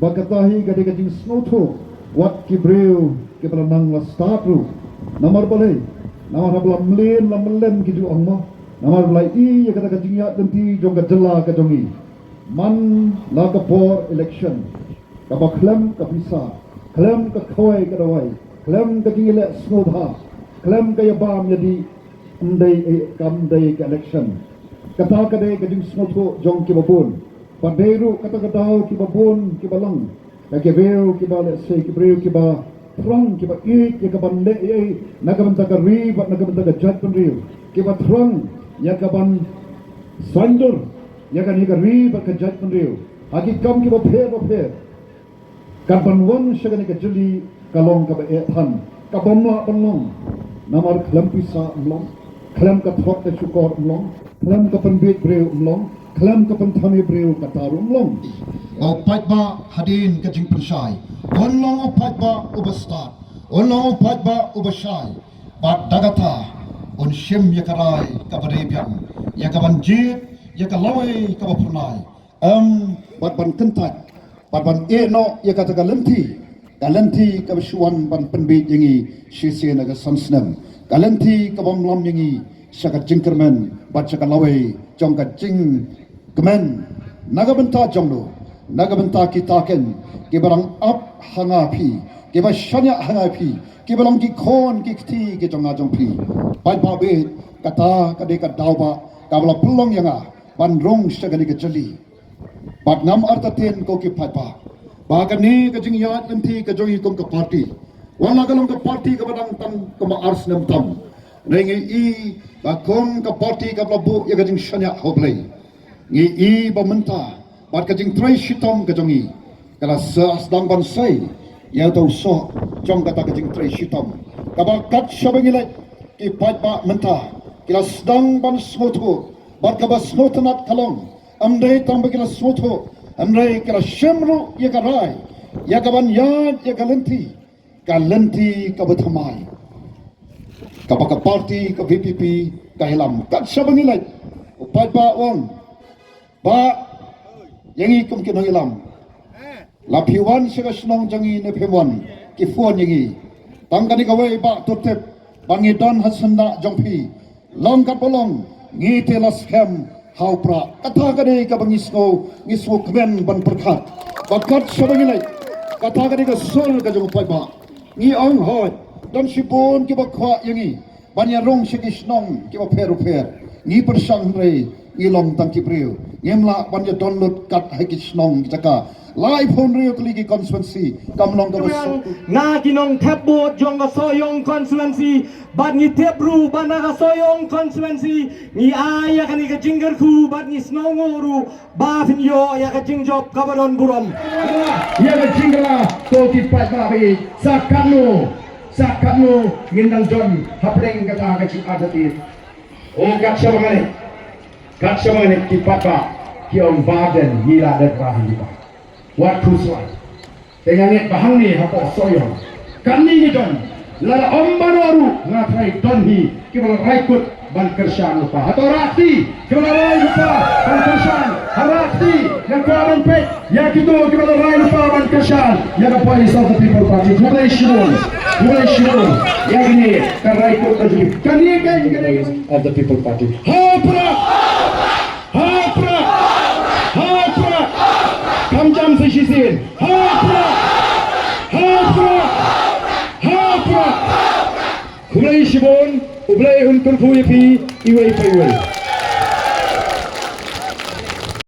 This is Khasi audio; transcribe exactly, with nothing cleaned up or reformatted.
Ba kata hi ka dei ka jingsngewthuh wat ki briew kiba la nang la stad ruh. Namar balei? Namar haba la mlien la mlien ki ju ong mo. Namar ba la i ïa kata ka jingïaid lynti jong ka jylla ka jong i. Man la ka por election, kaba khlem ka pisa, khlem ka khawai ka dawai, khlem ka jingïaleh sngewbha, khlem ka ïabam ïadih, ym dei, eh, kam dei ka election. Kata ka dei ka jingsngewthuh jong kiba bun. Ba dei ruh kata ka daw kiba bun kiba long, ka ki briew kiba lehse ki briew kiba thrang, kiba ïeit ïa ka ban leh ei ei na ka bynta ka ri bad na ka bynta ka jaitbynriew, kiba thrang ïa ka ban saiñdur ïa kane ka ri bad ka jaitbynriew ha ki kam kiba pher ba pher. Kat ban wan sha kane ka jylli ka long kaba eh than, ka bym lah ban long. Namar khlem pisa ym long, khlem ka thok ka shukor ym long, khlem ka pynbiej briew ym long, khlem ka pynthame briew kata ruh ym long. U paidbah hadien ka jingpynshai un long u paidbah uba stad, un long u paidbah uba shai. Bad da kata un shim ïa ka rai kaba dei biang, ïa ka ban jied ïa ka lawei kaba phyrnai. Em, bad ban kyntait, bad ban ïeh noh ïa kata ka lynti, ka lynti kaba shu wan ban pynbiej ïa ngi shisien na ka san snem, ka lynti kaba ym lam ïa ngi sha ka jingkyrmen bad sha ka lawei jong ka jingkmen na ka bynta jong no, na ka bynta kita ken kiba dang ap ha nga phi, kiba shaniah ha nga phi, kiba long ki khun ki kti ki jong nga jong phi. Paidbah bad kata ka dei ka daw ba kaba la pynlong ïa nga ban rung sha kane ka jylli. Bad ngam artatien ko ki paidbah ba kane ka jingïaid lynti ka jong i kum ka party, wat la ka long ka party kaba dang tang kumba ar snem tam, ngi i ba kum ka party kaba la buh ïa ka jingshaniah ha U Blei. Ngi i ba mynta bad ka jingtrei shitom ka jong i ka la sdang ban sei ïa uta u soh jong kata ka jingtrei shitom, kaba kat shaba ngi leit ki paidbah mynta ki la sdang ban sngewthuh. Bad kaba sngewtynnat ka long, ym dei tang ba ki la sngewthuh, hynrei ki la shim ruh ïa ka rai ïa ka ban ïaid ïa ka lynti, ka lynti kaba thymmai, kaba ka party ka V P P ka ïalam. Kat shaba ngi leit u paidbah u ong, bah, ïa ngi kum ki nongïalam, la phi wan sha ka shnong jong ngi ne phim wan, ki phone ïa ngi. Tang kane kawei bah to tip ba ngi don ha syndah jong phi. Long katba long, ngi te la skhem ha u prah. Kata ka dei kaba ngi sngew, ngi sngewkmen ban pyrkhat. Bad kat shaba ngi leit, kata ka dei ka sur ka jong u paidbah. Ngi ong hooid, don shibun kiba kwah ïa ngi ban ïa rung sha ki shnong kiba pher u pher. Ngi pyrshang hynrei ngi long tang ki briew, ngim lah ban ïa don lut kat ha ki shnong ki jaka. Laiphew hynriew tylli ki constituency kam long kaba suk. Na ki nongthep vote jong ka Sohiong constituency, bad ngi tip ruh ba na ka Sohiong constituency ngi ai ïa kane ka jingkyrkhu bad ngi sngewnguh ruh ba phin ïoh ïa ka jingjop kaba don burom. Ïa ka jingkylla to ki paidbah ba ïeit, sa katno, sa katno ngin nang don hapdeng kata ka jingartatien. O kat shaba ngi leit, kat shaba ngi leit ki paidbah ki ong ba dang ngi la dep rah hi ba wat khuslai. Te nga ngeit ba hangne hapoh Sohiong kane ngi don, lada ym ba noh ruh nga tharai don hi kiba la rai kut ban kyrshan lypa. Hato rah kti kiba la rai lypa ban kyrshan? Ha rah kti. Nga kwah ban peit ïa kito kiba la rai lypa ban kyrshan ïa ka Voice of the People Party. Khublei shibun, khublei shibun. Ïa kane ka rai kut ka jong kane ka, ka Voice of the People Party. Ha u prah! Ha u prah! Ha u prah! Kam jam sa shisien. Ha u prah! Ha u prah! Ha u prah! Khublei shibun, U Blei un kyrkhu ïa phi iwei pa iwei.